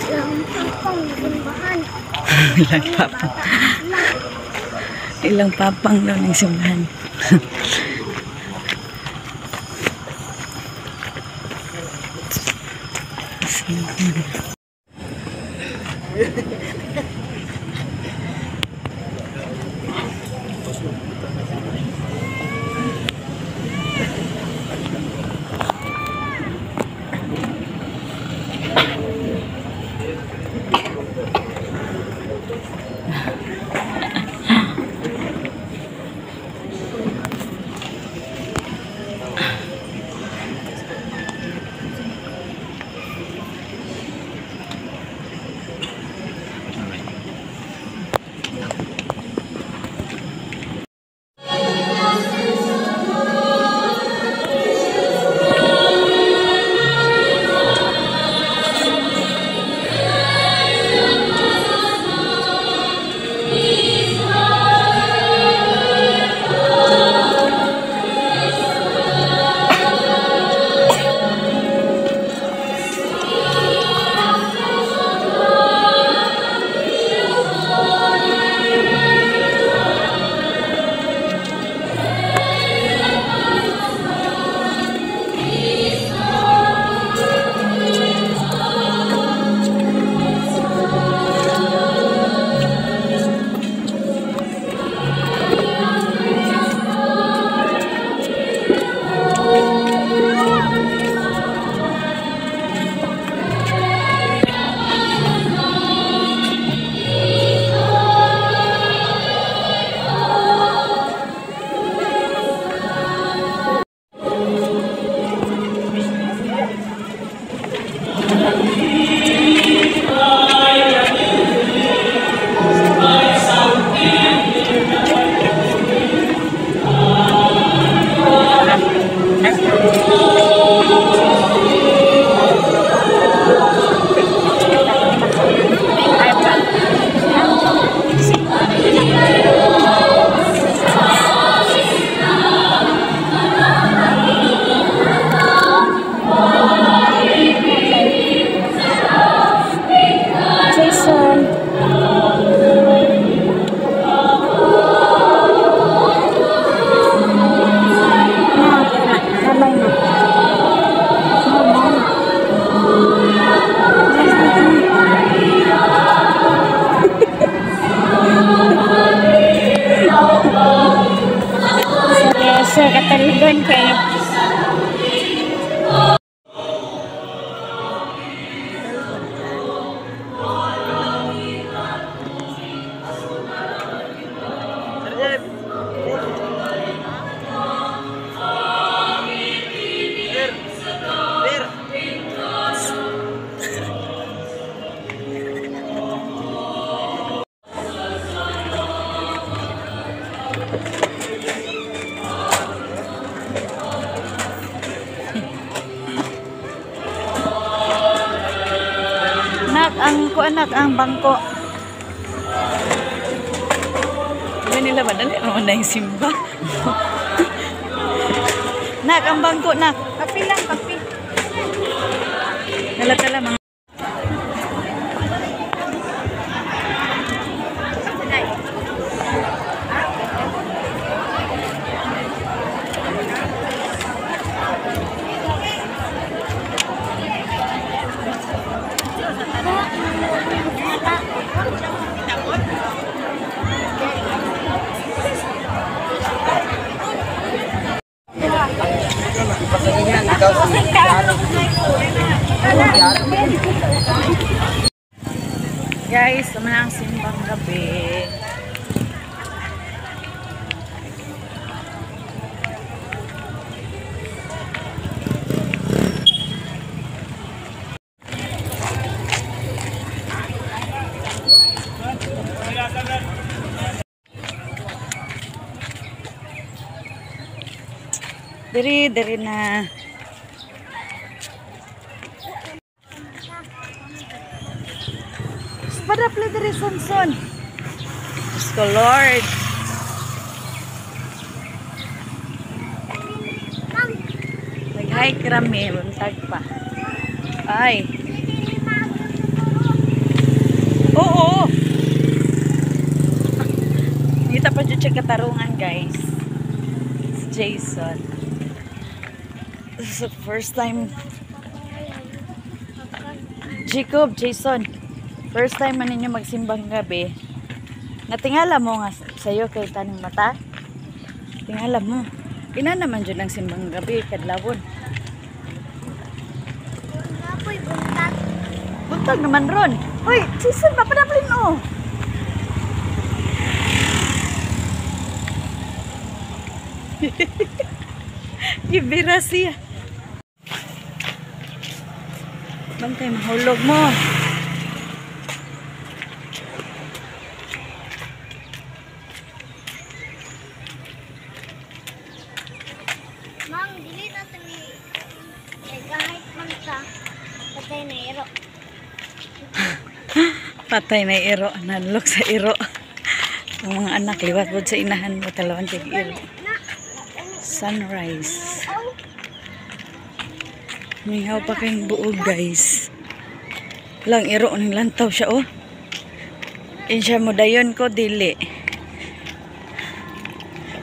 Ilang papang simbahan. Ilang papang. Ilang papang daw ng simbahan. Seryoso, kataligon kayo. Nak, ang kuanak ang bangko. Hindi nila madali naman na yung simba. Nak, ang bangko, nak. Kapi lang, kapi. Dala-dala mga. Guys, tama na ang simbang gabi. Diri, diri na. Padapli diri sunsun. Diyos ko, Lord. Nag-hike rami, buntag pa. Ay. Oo. Kita pa dyan siya katarungan, guys. Si Jason. This is the first time. Jacob, Jason. First time man ninyo magsimbang gabi. Natingala mo nga sa'yo kay taning mata. Tingala mo. Ina naman dyan ang simbang gabi, kadlawon. Apoy, buntag. Buntag naman ron. Uy, Jason, mapadaplin oh. Gibira siya. Bantay, mahulog mo. Mang, dili na ito ni... Eh, kahit man sa patay na iro. Patay na iro. Nanlok sa iro. Ang mga anak, liwat po sa inahan mo. Talawan kay iro. Na, Sunrise. aw, Mingaw pa kayong buog, guys. Lang iro ning lantaw siya, oh. In siya mo dayon ko, dili.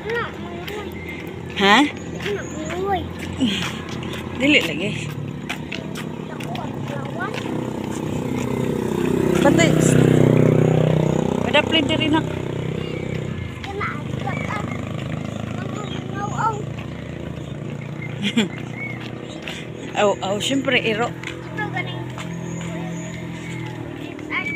na, manguloy. Ha? Na, manguloy. Dili lagi. Ako, ang lawas. Patay. Padaplin diri nak. Kana, ang Manguloy, aw. Aw, aw, syempre iro. Ito, ganing. Ay,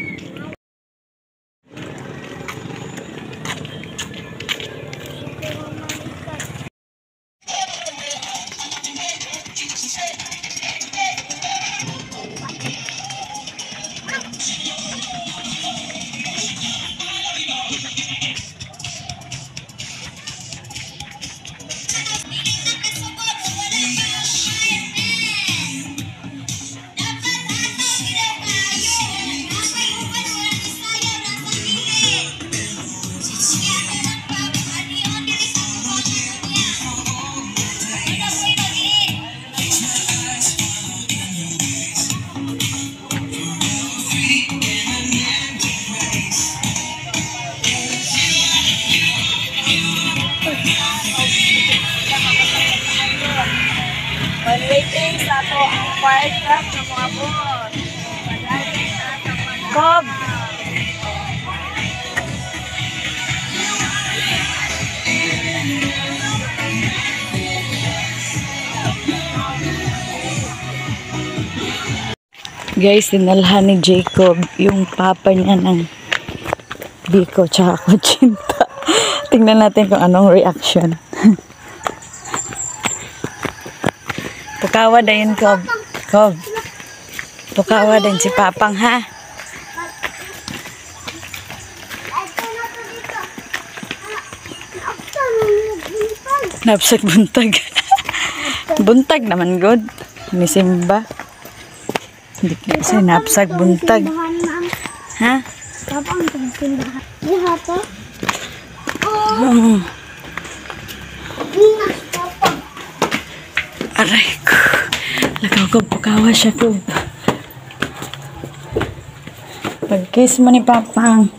While waiting sa ato ang fire truck na mga bot. Kob! Guys, dinalhan ni Jacob yung papa niya ng biko tsaka kutsinta. Tingnan natin kung anong reaction. Pukawa din, Kob. Kob. Pukawa din si Papang, ha? Ito na to dito. Ah, buntag. Napsak buntag. Buntag naman, good. Ni Simba. Hindi kasi napsak buntag. Simbahan, ma'am. Ha? Papang itong simbahan. Buha to. Oh, Oh, bunga. Papang. Aray ko. Lakaw ko, pukawa siya ko. Pag-kiss mo ni Papang.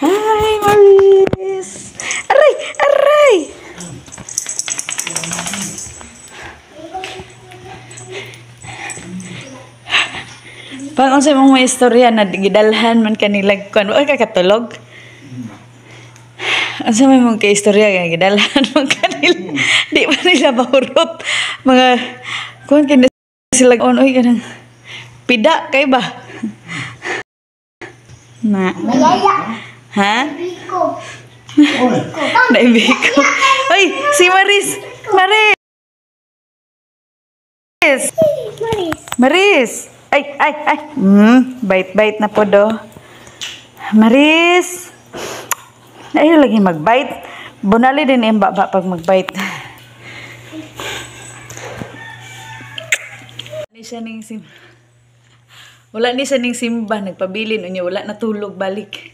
Hi, Maris! Aray! Aray! Pag unsa mong may istorya na gidalhan man kanila kuan, oy kakatulog. Unsa may mong kaistorya nga gidalhan man kanila. Di pa nila mahurot mga kuan kini sila on oy kanang pida kay ba? Na. Mayaya. Ha? Biko. Naibig ko. Oy, si Maris. Maris. Maris. Maris. Ay, ay, ay. Bite-bite na po do. Maris. Ay, lagi mag-bite. Bunali din yung baba pag mag-bite. Ni siya ning sim. Wala ni siya ning simba. Nagpabilin. Unya, wala natulog balik.